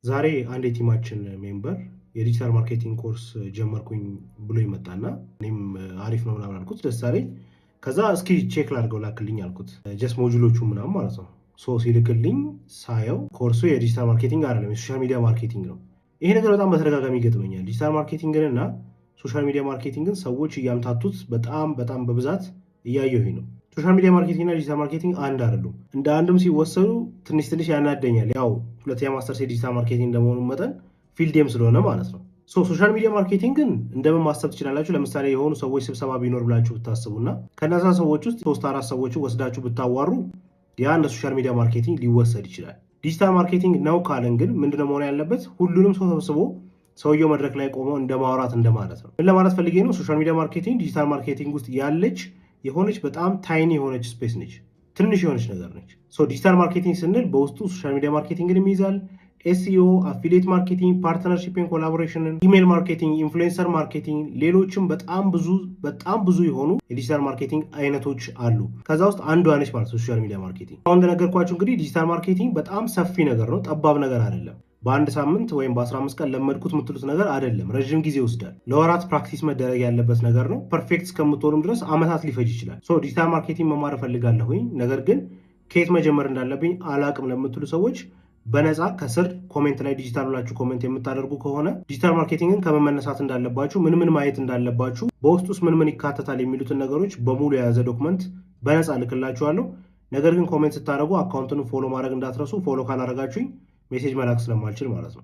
ዛሬ አንድ የ team ኣችን member የ digital marketing course ጀመርኩኝ ብሎ ይመጣና እኔም አሪፍ ነው ምናምን አልኩት፣ ደስ አለኝ። ከዛ እስኪ check ላድርገው ላክልኝ አልኩት፣ just module ኦቹ ምናምን ማለት ነው። So ሲልክልኝ ሳየው course ኡ የ digital marketing አይደለም፣ የ social media marketing ነው። ይሄ ነገር በጣም በተደጋጋሚ ይገጥመኛል። Digital marketing ን እና social media marketing ን ሰዎች እያምታቱት በጣም በጣም በብዛት እያየሁኝ ነው። Social media marketing እና digital marketing አንድ አይደሉም። እንደ አንድም ሲወሰዱ ትንሽ ትንሽ ያናደኛል። ያው ሁለተኛ masters የ digital marketing እንደመሆኑ መጠን field ኤም ስለሆነ ማለት ነው። So social media marketing ን እንደምን ማሰብ ትችላላችሁ? ለምሳሌ የሆኑ ሰዎች ስብሰባ ቢኖር ብላችሁ ብታስቡና ከነዛ ሰዎች ውስጥ ሶስት አራት ሰዎችን ወስዳችሁ ብታዋሩ ያ እንደ social media marketing ሊወሰድ ይችላል። Digital marketing ነው ካልን ግን ምንድነው መሆን ያለበት? ሁሉንም ሰው ሰብስቦ ሰውየው መድረክ ላይ ቆመው እንደ ማውራት እንደማለት ነው። ምን ለማለት ፈልጌ ነው? Social media marketing digital marketing ውስጥ ያለች የሆነች በጣም tiny የሆነች space ነች። ትንሽ የሆነች ነገር ነች። So digital marketing ስንል በውስጡ social media marketing ን ይይዛል፣ SEO፣ affiliate marketing፣ partnership ን፣ collaboration ን፣ email marketing፣ influencer marketing፣ ሌሎችም በጣም ብዙ በጣም ብዙ የሆኑ የ digital marketing አይነቶች አሉ። ከዛ ውስጥ አንዷ ነች ማለት social media marketing። አሁን እንደነገርኳችሁ እንግዲህ digital marketing በጣም ሰፊ ነገር ነው፣ ጠባብ ነገር አይደለም። በአንድ ሳምንት ወይም በ15 ቀን ለመድኩት የምትሉት ነገር አይደለም። ረዥም ጊዜ ይወስዳል። ለወራት practice መደረግ ያለበት ነገር ነው። Perfect እስከምትሆኑም ድረስ አመታት ሊፈጅ ይችላል። So digital marketing መማር እፈልጋለሁኝ ነገር ግን ከየት መጀመር እንዳለብኝ አላቅም ለምትሉ ሰዎች በነፃ ከስር comment ላይ ዲጂታል ብላችሁ comment የምታደርጉ ከሆነ digital marketing ን ከምን መነሳት እንዳለባችሁ፣ ምን ምን ማየት እንዳለባችሁ፣ በውስጡ ውስጥ ምን ምን ይካተታል የሚሉትን ነገሮች በሙሉ የያዘ document በነፃ ልክላችኋለሁ። ነገር ግን comment ስታደርጉ account ኡን follow ማድረግ እንዳትረሱ። Follow ካላደረጋችሁኝ message መላክ ስለማልችል ማለት ነው።